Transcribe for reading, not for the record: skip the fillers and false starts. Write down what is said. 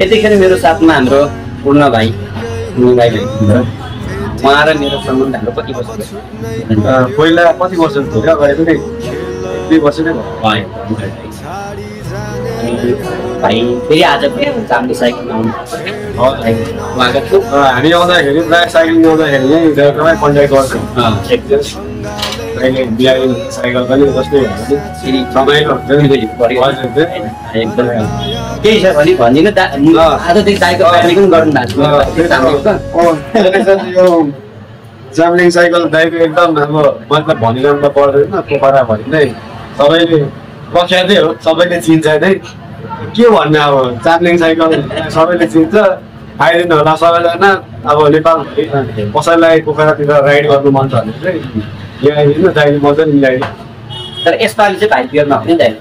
यतिखेर मेरो साथमा हाम्रो पूर्ण भाइ उहाँ र मेरो सम्बन्ध हाम्रो कति वर्ष पहिला कति वर्ष थियो अगाडि पनि 2 वर्ष नै भाइ फेरि आज पनि चाम्रे साइकल आउनु उहाँको थियो हामी आउँदाखेरि प्रायः साइकलिङ आउँदाखेरि यहीँ जग्गामै कन्ट्याक्ट गर्छौँ अहिले बिहान साइकल पनि जस्तै फेरि रमाइलो एकदम केही छ भने भनिदिनु आजदेखि दाइको प्लानिङ पनि गर्नु भएको यो जाम्लिङ साइकल दाइको एकदम अब मतलब भनिरहनु पर्दैन पोखरा भरि नै सबैले प्रख्यातै हो सबैले चिन्छ नै के भन्ने अब जाम्लिङ साइकल सबैले चिन्छ आइदिनु होला सबैजना अब नेपाल कसैलाई पोखरातिर राइड गर्नु मन छ भने चाहिँ यहाँ आइदिनु दाइले मजाले मिलाइदिनु तर यसपालि चाहिँ भाइ बियर नहुने दाइ